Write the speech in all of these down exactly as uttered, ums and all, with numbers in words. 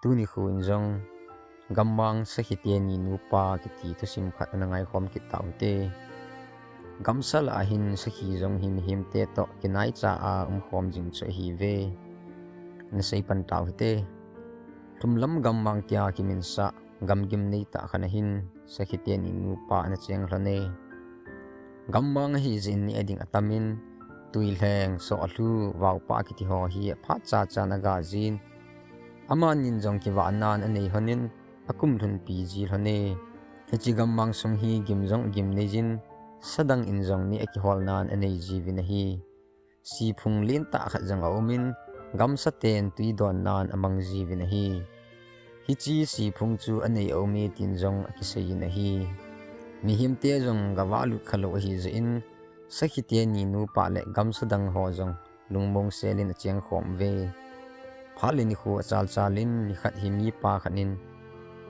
Tuni khu in jong, Gammang Sakhi teni nupa kiti thusim khat ana ngaikhom kit tau hite. Gamsa lah a hin sakhi jong hi mihemte toh kinaicha a umkhom jing chu ahiuve. Nasei pan tau hite. Lhumlam gammang tia kiminsah gamgim neitah khat ahin, sakhi teni nupa ana cheng lhon e. Gammang ahi jeh in neh ding atamin, Tuilheng, Sohlhu, Vaopa kiti ho hi aphat cha chan aga jin. Amanin jong kivahnan anei lhonin, akum lhunpi ji lhon e. Hiche gammang sung hi gim jong agim nei jin, sa dang in jong neh akihol nan anei jiuvin ahi. Siphung lentah khat jong aumin, gamsa ten twi don nan amang jiuvin ahi. Hiche siphung chu anei aume tin jong akiseiyin ahi. Mihemte jong gavahlut khalou ahi jeh in, sakhi teni nupa le gamsa dang ho jong lungmong selin acheng khom uve. Phat le nikho achal chalin nikhat hi mipa khat in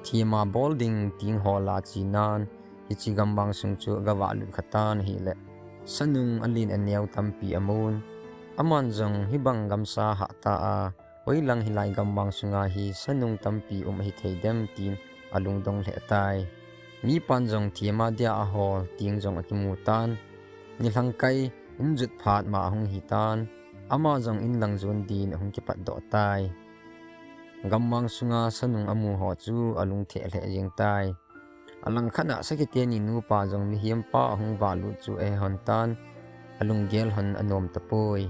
thema bol ding tin hol a ache nan, hiche gammang sung chu agavahlut khatan ahile, sanung alen aneo tampi amun. Aman jong hibang gamsa hahta a, hoilang hilai gammang sunga hi sanung tampi um ahithei dem tin alungdong lheh tai. Mipan jong thema dia ahol teng jong akimu tan. Nilhang kai in jot phat ma ahung hitan, ama jong in lang jon din ahung kipatdoh tai. Gammang sunga sanung amu ho chu alungtheh lheh jeng tai. Alangkhat a sakhi teni nupa jong mihempa ahung vahlut chu ahe lhon tan, alunggel lhon anom tapoi.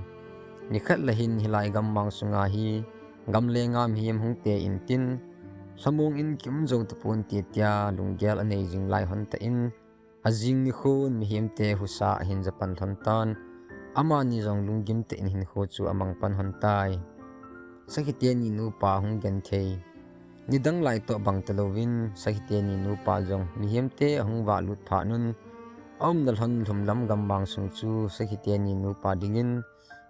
Nikhat le hin hilai gammang sunga hi gamlenga mihem hung te intin, lhamong in kium jou taponte tia lunggel anei jing lai lhon tah in, ajing nikhon mihemte husa ahin japan lhon tan, amani jong lunggim tah in hinkho chu amang pan lhon tai. Sakhi teni nupa hung genthei nidang lai toh bang talouvin, sakhi teni nupa jong mihemte ahung vahlut phat un, aumna lhon lhumlam gammang sung chu sakhi teni nupa dingin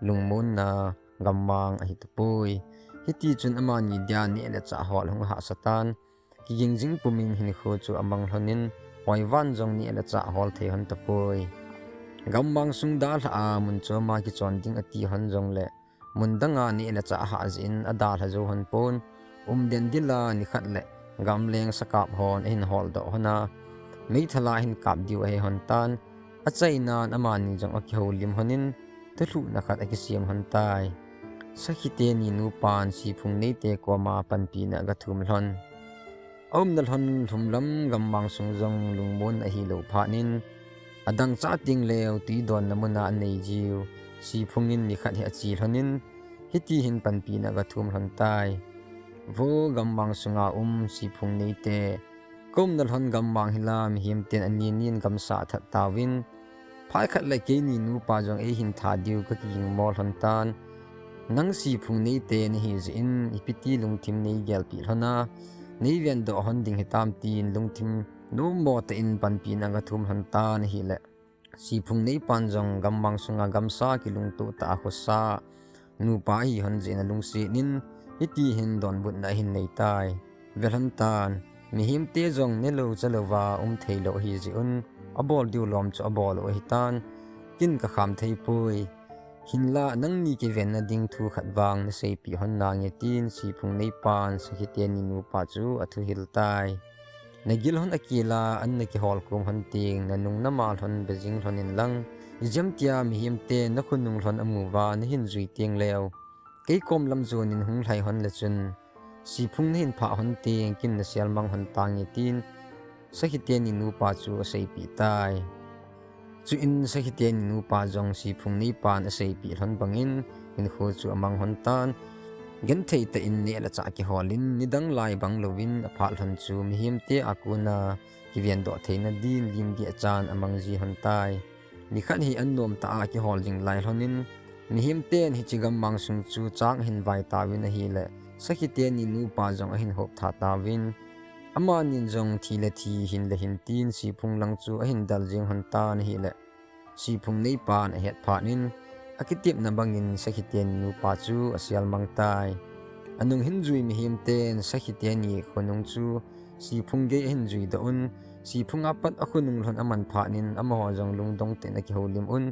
lungmonna gammang ahi tapoi. Hitichun amani dia neh le chah hol ahung hahsa tan, kiging jing pumin hinkho chu amang lhonin, hoivan jong neh le chah hol thei lhon tapoi. Gammang sung dalha a mun choma kichon ding ati lhon jongle, mun danga neh le chah ahah jeh in adalha jou lhon pon, umden dila nikhat le gamleng sakap hon ahin holdoh lhon a, meithal a ahin kap diu ahi lhon tan, achainan amani jong akihoulim lhonin, thulhuhna khat akisem lhon tai. Sakhi teni nupan siphung neite koma panpina agathum lhon. Aumna lhon lhumlam gammang sung jong lungmon ahilou phat in, adang chah teng leu twi donna muna anei jiu siphung in nikhat hi ache lhonin, hiti hin panpina agathum lhon tai. Vo gammang sunga um siphung neite, kaumna lhon gammang hila mihemten aninin gamsa athat tauvin, phat khat le keini nupa jong eihin tha diu kakigingmo lhon tan. Nang siphung neite nahi jeh in ipiti lungthim neigelpeh lhon a, neivendoh lhon ding hitam tin lungthim nommo tah in panpina agathum lhon tan ahile, siphung neipan jong gammang sunga gamsa kilungtoh tah a khosa nupa ahi lhon jeh in alungset in, hiti hin donbutna ahin nei tai. Ve lhon tan, mihemte jong nelou chalouva um theilou ahi jeh un, abol diu lom chu abol u ahitan, ken kakham theipoi. Hinla nangni kivenna ding thu khat vang naseipeh lhon nange tin siphung neipan sakhi teni nupa chu athuhil tai. Nagil lhon akila an nakiholkhom lhon teng, nanung namal lhon bejing lhon inlang, ijemtia mihemte nakhonung lhon amuva nahin jui teng leu, keikom lam jon in hung lhai lhon le chun, siphung nahin phah lhon teng ken naselmang lhon tange tin, sakhi teni nupa chu aseipeh tai. Chuin sakhi teni nupa jong siphung neipan aseipeh lhon bangin hinkho chu amang lhon tan. Genthei tah in neh le chah kiholin nidang lai bang louvin aphat lhon chu mihemte a kona kivendoh theina din limgeh chan amang ji lhon tai. Nikhat hi an nomtah a kihol jing lai lhonin, mihemten hiche gammang sung chu chang ahin vai tauvin ahile, sakhi teni nupa jong ahin hop tha tauvin, amanin jong thi le thi, hin le hin tin siphung lang chu ahin del jeng lhon tan ahile, siphung neipan ahet phat in, akitepna bangin sakhi teni nupa chu aselmang tai. Anung hin jui mihemten sakhi teni khonung chu siphung gei ahin juidoh un, siphung a pat akhonung lhon aman phat in amaho jong lungdong tah in akihoulim un,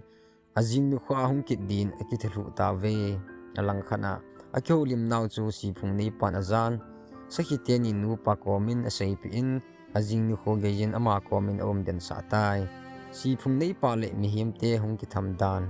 ajing nikhoa hung kit din akithuhluh tauve. Alangkhat a, akihoulim nau chu siphung neipan ajan, sakhi teni nupa komin aseipeh in, ajing nikho geiyin ama komin aum den sah tai. Siphung neipa le mihemte hung kitham dan.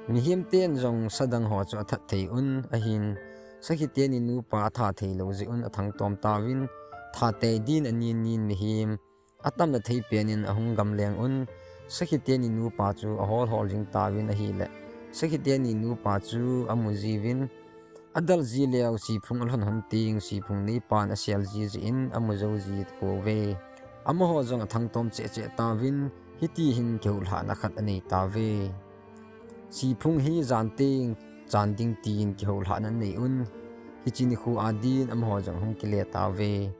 Mihemten jong sa dang ho chu athat thei un, ahin sakhi teni nupa atha thei lou jeh un athangtom tauvin, that tei din anin nin mihem atamna thei penin ahung gamleng un, sakhi teni nupa chu ahol hol jing tauvin ahile, sakhi teni nupa chu amu jiuvin, adel ji leu Siphung alhon hon teng Siphung neipan asel ji jeh in amu jou ji tapouve. Amaho jong athangtom cheh cheh tauvin, hiti hin kihoulhahna khat anei tauve. Siphung hi jan teng chan ding tin kihoulhahna anei un, hiche nikho a din amaho jong hung kile tauve.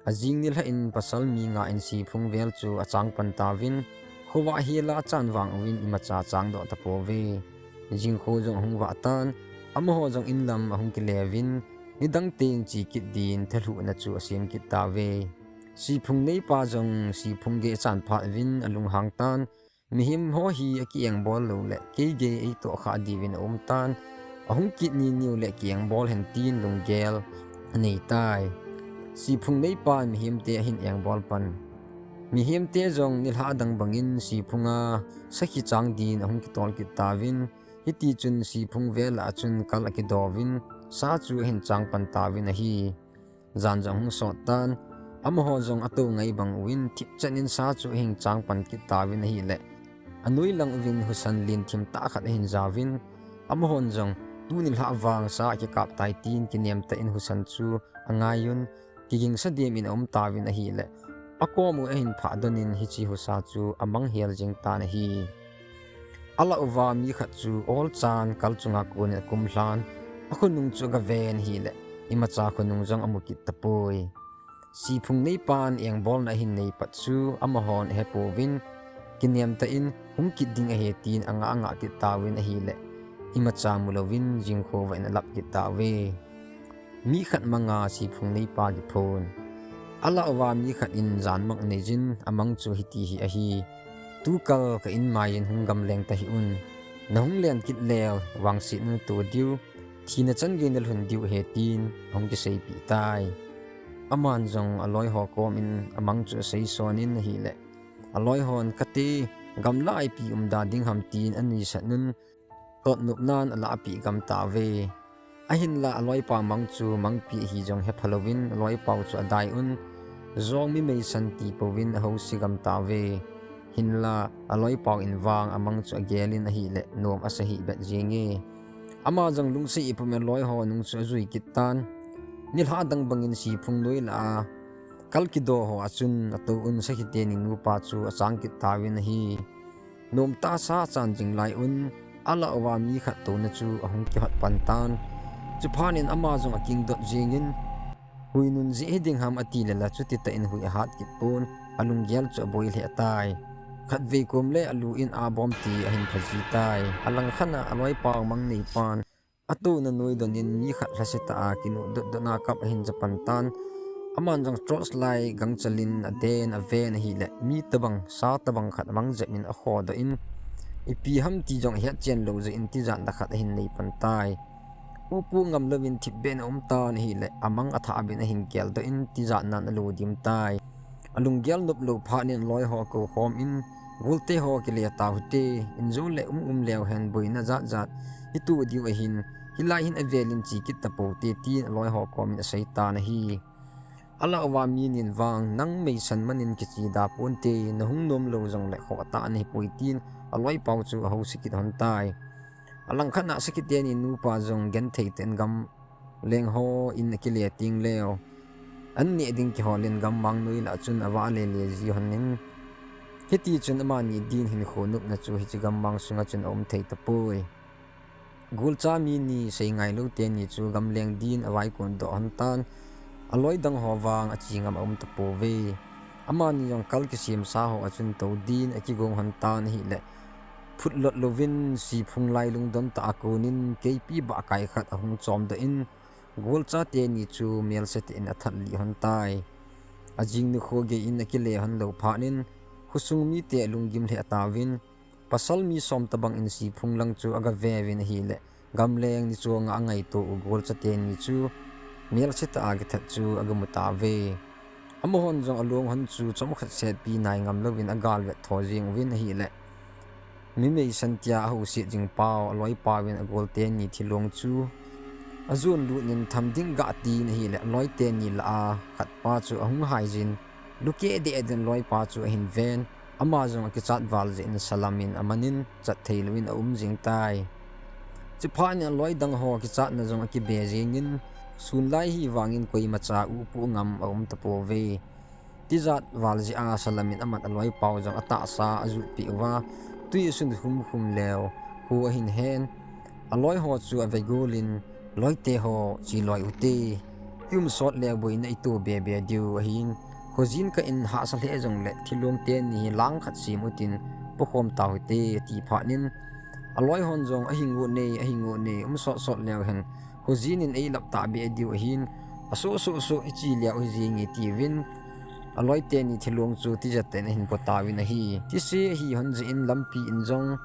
Ajing nilhah in pasal mi nga in Siphung vel chu achang pan tauvin, khovah hela achan vang uvin imacha chang doh tapouve. Jingkho jong ahung vah tan, amaho jong inlam ahung kile uvin, nidang teng che kit din thalhuhna chu asem kit tauve. Siphung neipa jong Siphung gei achan phat uvin alunghang tan, mihem ho hi aki engbol lou le kei gei eitoh khah diuvin aum tan, ahung kit niniu le ki engbol hen tin lunggel anei tai. Siphung neipan mihemte ahin engbol pan. Mihemte jong nilhah dang bangin Siphung a sakhi chang din ahung kitol kit tauvin, hiti chun Siphung vel a chun kal akido uvin, sa chu ahin chang pan tauvin ahi. Jan jong hung sot tan, amaho jong atou ngai bang uvin thipchan in sa chu ahin chang pan kit tauvin ahile, anoi lang uvin husan lien thim tah khat ahin jauvin, amahon jong tuni nilhah vang sa akikap tai tin kinem tah in husan chu angai un, kigingsa dem in aum tauvin ahile, akom u ahin phah don in hiche husa chu amang hel jing tan ahi. Alah uva mi khat chu olchan kal chunga konin akum lhan, akhonung chu agaven ahile, imacha khonung jong amu kit tapoi. Siphung neipan engbolna ahin nei pat chu amahon ahepouvin, kinem tah in hung kit ding ahi tin angah angah kit tauvin ahile, imacha mu louvin jingkhovah in alap kit tauve. Mi khat manga Siphung neipa kiphon. Alah uva mi khat in jan mang anei jin, amang chu hiti hi ahi. Tukal ka inmai in hung gamleng tahih un. Nahung len kit leu, vangsetna nato diu, thina chan gei nalhun diu ahi tin ahung kiseipeh tai. Aman jong aloiho komin amang chu aseison in ahile, aloihon kati gamla ipi umda ding ham tin anuisat un, totnopnan alahpeh gam tauve. Ahinla aloipau mang chu mangpi ahi jong hepha louvin aloipau chu adai un, jong mi meisan ti pouvin ahouse gam tauve. Hinla aloipau in vang amang chu agel in ahile nom asa hih bet jenge. Ama jong lungset ipumin aloiho nung chu ajui kit tan. Nilhah dang bangin Siphung noi lah a kal kido ho a chun atou un sakhi teni nupa chu achang kit tauvin ahi. Nomtah sa achan jing lai un, alah uva mi khat touna chu ahung kihot pan tan. Chuphat in ama jong akingdot jingin, hui nun jeh hiding ham ati le la chuti tah in hui ahat kit pon, alunggel chu aboi lheh tai. Khatvei kom le alu in abom ti ahin phaji tai. Alangkhat a aloipau mang neipan atouna noi don in mi khat lhasetah a kinuh dotdot a kap ahin ja pan tan. Aman jong torch light gangchal in aden aven ahile, mi tobang sa tobang khat amang jep in akhodoh in, ipi ham ti jong ahetchen lou jeh in tijatna khat ahin nei pan tai. Upu ngam louvin thipbeh in aum tan ahile, amang athah beh in ahin geldoh in tijatnan alo dim tai. Alunggel nop lou phat in aloiho akoukhom in, golte ho kile tau hite, injo le um um leu hen boina jat jat hito diu ahin, hilai hin avel in che kit tapou te tin aloiho komin asei tan ahi. Alah uva mi nin vang nang meisan man in kiche da ponte, nahung nom lou jongle khoh tah nahipoi tin aloipau chu ahouse kit hon tai. Alangkhat a sakhi teni nupa jong genthei tah in gamleng ho in akile teng leu, an neh ding kihol in gammang noi lah chun avah lele ji hon in, hiti chun amani din hinkho nopna chu hiche gammang sunga chun aum thei tapoi. Golcha mi ni seingai lou teni chu gamleng din avaikondoh hon tan, aloi dang ho vang ache ngam aum tapouve. Amani jong kal kisemsa ho a chun tou din akigong hon tan ahile, phutlot louvin Siphung lailung don tah a konin keipi bahkai khat ahung chomdoh in, golcha teni chu melse tah in athat lih hon tai. Ajing nikho gei in akile hon lou phat in, khosung mite alunggim lheh tauvin, pasal mi som tobang in Siphung lang chu agave uvin ahile, gamleng ni chunga angaito u golcha teni chu melsetah a kithat chu agamu tauve. Amahon jong along hon chu chomkhat setpi nai ngam louvin agalvet tho jeng uvin ahileh, mi meisan tia ahouset jing pau aloipauvin agol teni thilong chu ajon lut in tham ding gah tin ahileh, aloi teni lah a khatpa chu ahung haijin, lukeh deh din aloipa chu ahin ven, ama jong akichat val jeh in salam in amanin chat theilouvin aum jing tai. Chuphat in aloi dang ho kichatna jong akibe jengin, sun lai hi vangin koimacha upoh ngam aum tapouve. Tijat val jeh a salam in amat aloipau jong atahsa ajutpeh uva, tui asun khum khum leu kho ahin hen. Aloi ho chu avegol in, loite ho, cheloi ute. I um sot leu boina ito bebe diu ahin, khojin kah in hahsa lheh jongleh thilong teni hi lang khat sem utin pokhom tau hite, ati phat in, aloi hon jong ahingu ne, ahingu ne, um sot sot leu hen, khojin in eilap tahbeh diu ahin, asoh soh soh iche leu hi jenge tiuvin, aloi teni thilong chu tijat tah in ahin po tauvin ahi. Thise ahi hon jeh in lampi in jong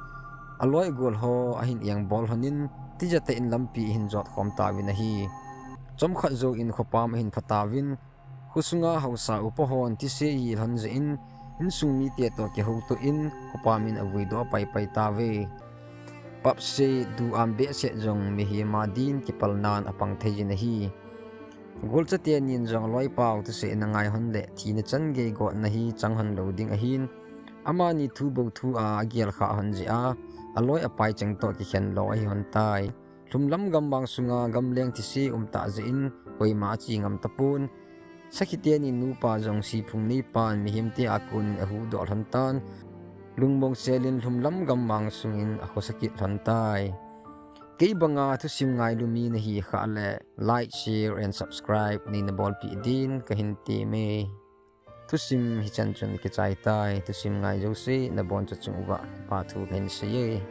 aloi agol ho ahin engbol lhonin, tijat tah in lampi ahin jot khom tauvin ahi. Chomkhat jouvin khopam ahin pha tauvin, khosunga haosa upa hon thise ahil hon jeh in, insung mite toh kihoutoh in khopam in avuidoh paipai tauve. Papse, du-am behseh jong mihem a din kipalnan apang thei jin ahi. Golcha tenin jong aloipau thusei in angai hon leh thina chan gei gotna hi chang hon lou ding ahin, amani thu bou thu a agel khah hon jeh a aloi apai cheng toh kikhen lou ahi hon tai. Lhumlam gammang sunga gamleng thise um tah jeh in koima ache ngam tapon. Sakhi teni nupa jong siphung neipan mihemte a konin ahuhdoh lhon tan, lungmong selin lhumlam gammang sungin akhosa kit lhon tai. Kei banga thusim ngailu mi nahi khah leh like, share and subscribe neina bolpeh din kahin temme. Thusim hichan chun kichai tai, thusim ngai jouse naboncha chung uva kipa thu kahin seiye.